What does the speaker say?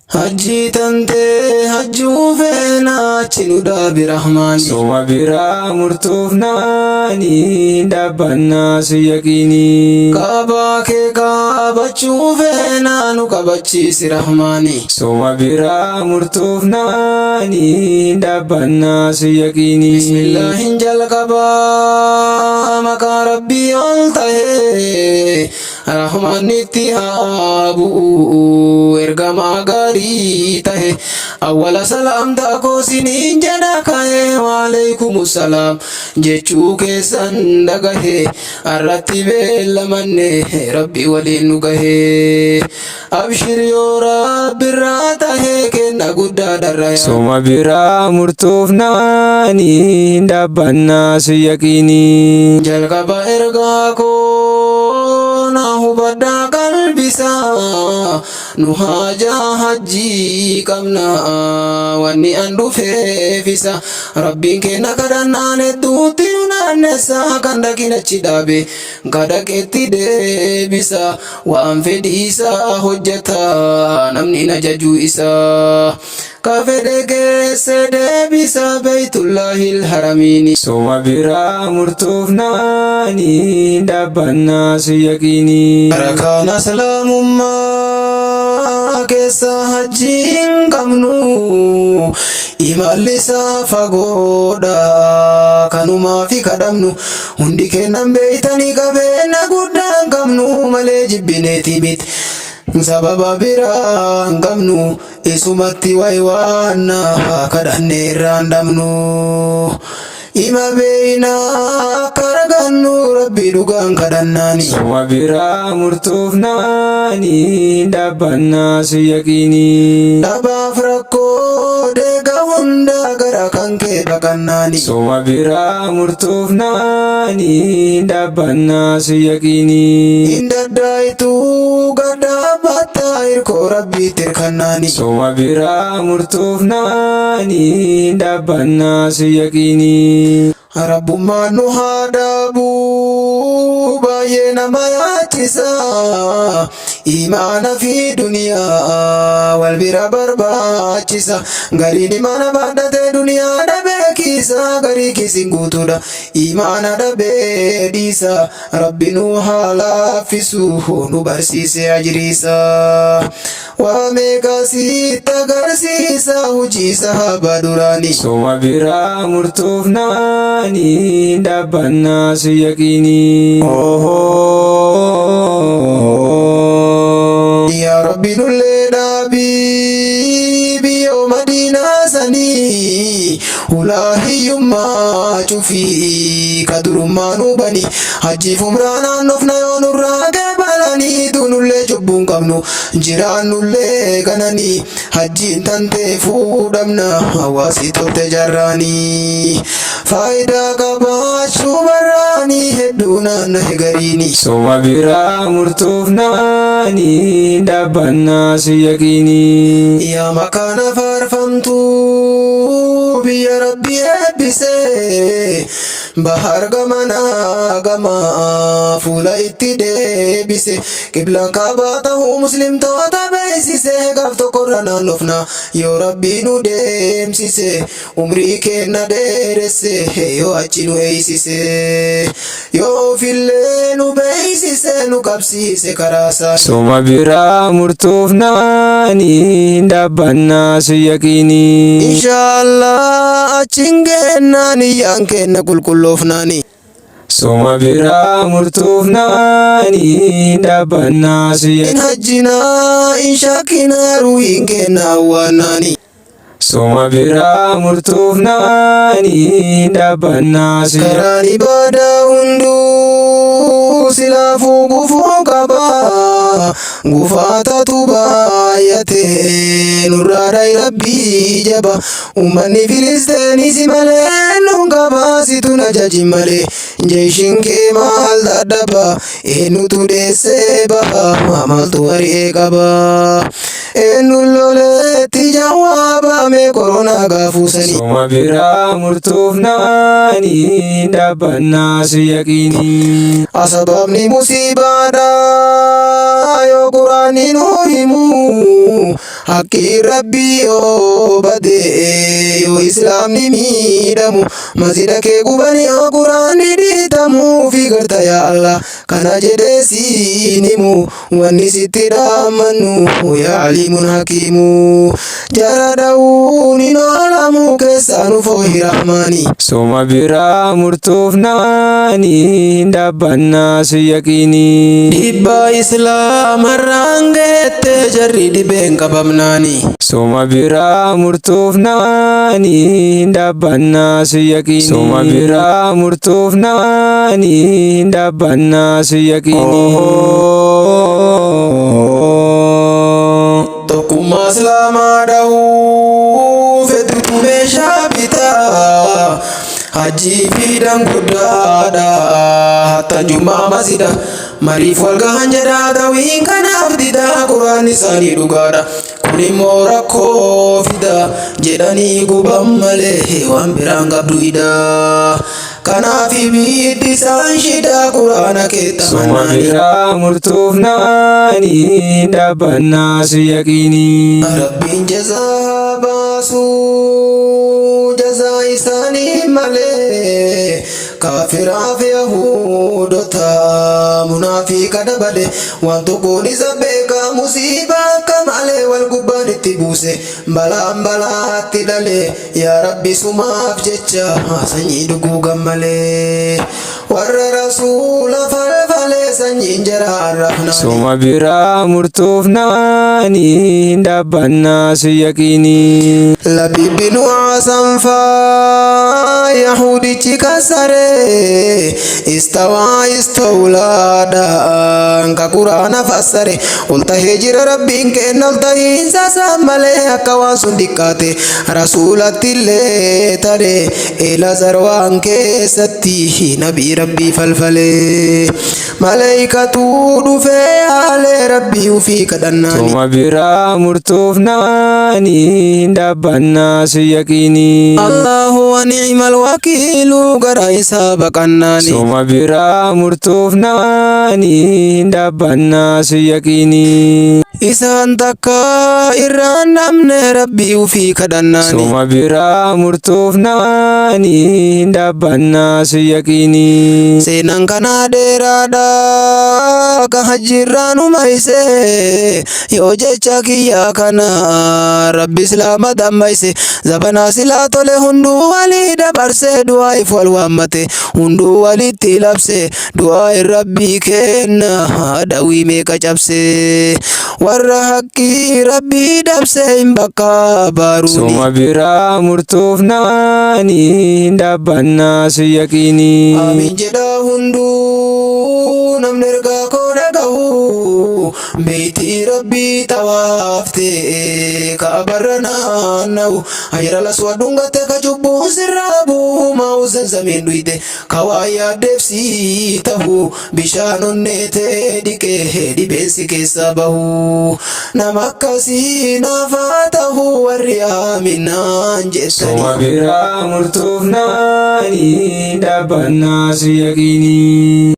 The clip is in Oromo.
Hajjii tantee hajjuu feena achi nu dhaabi Rahmaani. Soma biraa murtoofnaani dhaabbannaa si yaqiinii. Kaabaa kee kaabachuu feena nu kabachiisi Rahmaani. Soma biraa murtoofnaani dhaabbannaa si yaqiinii. Bismillaahin jalqabaa maqaa Rabbii ol tahee Rahmanni itti haa bu'u ergamaa gaarii tahe awwala salaamtaa koo siniin jedha ka'e waaleykumu salaam jechuu keessan dhagahe arratti beellamanne Rabbi waliin nu gahe abshir yoo Rabbirraa tahe kenna guddaa dharraya. Soma biraa murtoofnaani dhaabbannaa si yaqiinii. Jalqaba ergaa koo na hubadhaa qalbisaa nu haajaa hajjii qabna wanni an dhufeefisa Rabbiin kenna kadhannaan hedduutti nu naannessa kan dhaqin achi dhaabe kadhaqetti deebisa waan fedhiisaa hojjeta namni hin ajajuu isaa ka fedhe geesse deebisa beeytullaahil haramiini. Soma biraa murtoofnaani dhaabbannaa si yaqiinii. Arkaan islaamummaa keessa hajjii hin qabnu imalli isaa fagoodha kanumaa fi kadhabnu hundi kennan beeytanii qabeenya guddaa hin qabnu malee jibbineeti miti sababa biraa hin qabnu isumatti waywaanna kadhanne irraa hin dhabnu. Ima beeynaa akka argannu Rabbi dhugaan kadhannaani. Soma biraa murtoofnaani dhaabbannaa si yaqiinii. Dhabaaf rakkoo deega hunda gara kan kee baqannaani. Soma biraa murtoofnaani dhaabbannaa si yaqiinii. Hin daddaayitu gaddaa hirkoo Rabbiitti hirkannaani. Soma biraa murtoofnaani dhaabbannaa si yaqiinii. Rabbummaan nu haa dhaabuu baay'ee nama yaachisa. Imaana fi duniyaa wal bira barbaachisa. Gariin imaana baadhatee duniyaa dhabee kiisa garii kiisiin guutuudha. Imaana dhabee dhiisa. Rabbi nu haa laaffisu nu barsiise ajriisa. Waa meeqa sitti agarsiisa hojii sahaaba duraani. Soma biraa murtoofnaani dhaabbannaa si yaqiinii. Yaa Rabbi nullee dhaabii biyyoo Madiinaa sanii hulaa hiyyummaa cufii ka durummaa nu bani hajjiif umraa naannofna yoo nurraa gabalanii duunullee cubbuun qabnu jiraannullee gananii hajjiin tantee fuudhamna hawaasi tolte jarraanii faayidaa qabaachuu barraanii hedduu naanna hegariini. Soma biraa murtoofnaani dhaabbannaa si yaqiinii. Yaa makaana faarfamtuu biyya Rabbi eebbise bahar gamanaa gama fuula itti deebise qiblaan Kaabaa ta'uu muslimtoota beeksise gaaf tokkorra naannofna yoo Rabbi nu deemsise umrii keenna dheeresse yoo achi nu eeysise yoo ofillee nu beeksise nu qabsiise karaa isaa. Soma biraa murtoofnaani dhaabbannaa si yaqiinii. Inshaallah achiin geennaan iyyaan keenna qulqulloofnaani. Soma biraa murtoofnaani dhaabbannaa si In yaqiinii. hajjinaa in shakkinaa ruhiin keenna awwaannaani. Soma biraa murtoofnaani dhaabbannaa si yaqiinii. Karaan ibaadaa hunduu silaafuu gufuu qaba. Gufaatatu baay'ate nurraa dhayi Rabbii jaba. Uummanni Filisteenis malee nun qaba situ na jaji malee. Jeeshiin kee maal dadhaba eenyutu dheessee baha maaltu ari'ee qaba. Eenyuun loleetti jawaabame koronaa gaafuusanii. Soma biraa murtoofnaani dhaabbannaa si yaqiinii. Asababni musiibaadha yoo quraanni nu himu. Haqqii Rabbii yoo bade, yoo Islaamni miidhamu, masjida kee gubani, yoo Quraanni dhiitamu fi garta, yaa Allah, kana jedhee siin himu. Wanni sitti dhaammannu, yaa aliimun hakiimu, jara dha'uun hin oolamu, keessaa nu foohi rahmaani. Soma biraa murtoofnaani dhaabbannaa su yaqiinii. Dhiibbaa Islaamarraan geette jarri dhibeen qabamnaani. Soma biraa murtoofnaani dhaabbannaa su yaqiinii. Soma biraa murtoofnaani dhaabbannaa su yaqiinii. Tokkummaa Islaamaa dha'uu fedhutu meeshaa bitaa. Hajjii fiidan guddaadha. Hattanjummaa masjida. Mariif wal gahan jedhaa, dawiin kanaaf didaa, Quraanni isaanii dhugaadha. Kun immoo rakkoo fida jedhanii guban malee waan biraan qabdu idaa. Kanaaf ibiddi isaan shidaa Quraana Soma keettamannaani. Biraa murtoofnaani dhaabbannaa su yaqiinii. Rabbiin jazaa baasuu jazaa isaanii malee, kaafiraaf Yahudota munaafiqa dabale, waan tokkoon isa beekaa, musiibaa akka malee wal gubbaan itti buuse, balaan balaatti dhale. Yaa Rabbi, sumaaf jecha sanyii duguugan malee, warra rasuula falfalee sanyiin jara arrafnaani. Soma biraa murtoofnaani dhaabbannaa su yaqiinii. Labiib binu Asanfaa Yahudichi kasare, istawaa istawlaadhaan ka Quraana fassare, ol tahee jira Rabbiin kenna, ol tahiinsa isaan malee akka waan sun diqqaate rasuulatti illee tare. Elazar waan keessatti nabii Rabbii falfalee, maleeykatu dhufee yaalee Rabbii ufii kadhannaani. Soma biraa murtoofnaani dhaabbannaa su yaqiinii. Allahu wa ni'mal wakiilu, gara isaa baqannaani. Soma biraa murtoofnaani dhaabbannaa su yaqiinii. Isaan takka irraan namne Rabbii ufii kadhannaani. Soma biraa murtoofnaani dhaabbannaa su yaqiinii. Seenaan kanaa dheeraadha ka hajjiirraa nu mayse, yoo jecha kiyyaa kana Rabbi Islaama dammayse, zabanaa silaa tole hunduu walii dabarse, du'aa if wal waammate hunduu walitti labse, du'aa Rabbii kenna dawii meeqa cabse, warra haqqii Rabbii dabse hin bakka baaruuni. Soma biraa murtoofnaani dhaabbannaa su yaqiinii. Amiin jedha hunduu namni ergaa koo dhaga'u, beeytii Rabbii xawaafte ka'abarra naanna'u, hajara laswad dhungatte, ka cubbuun sirraa bu'u, maa'u zamzamiin dhuyte, ka waa yaaddeef sii tahu, bishaan onneetee dhiqee dhibeensi keessaa bahu, nama akkasii naafaa tahu warri aaminaan jettani. Soma biraa murtoofnaani dhaabbannaa su yaqiinii.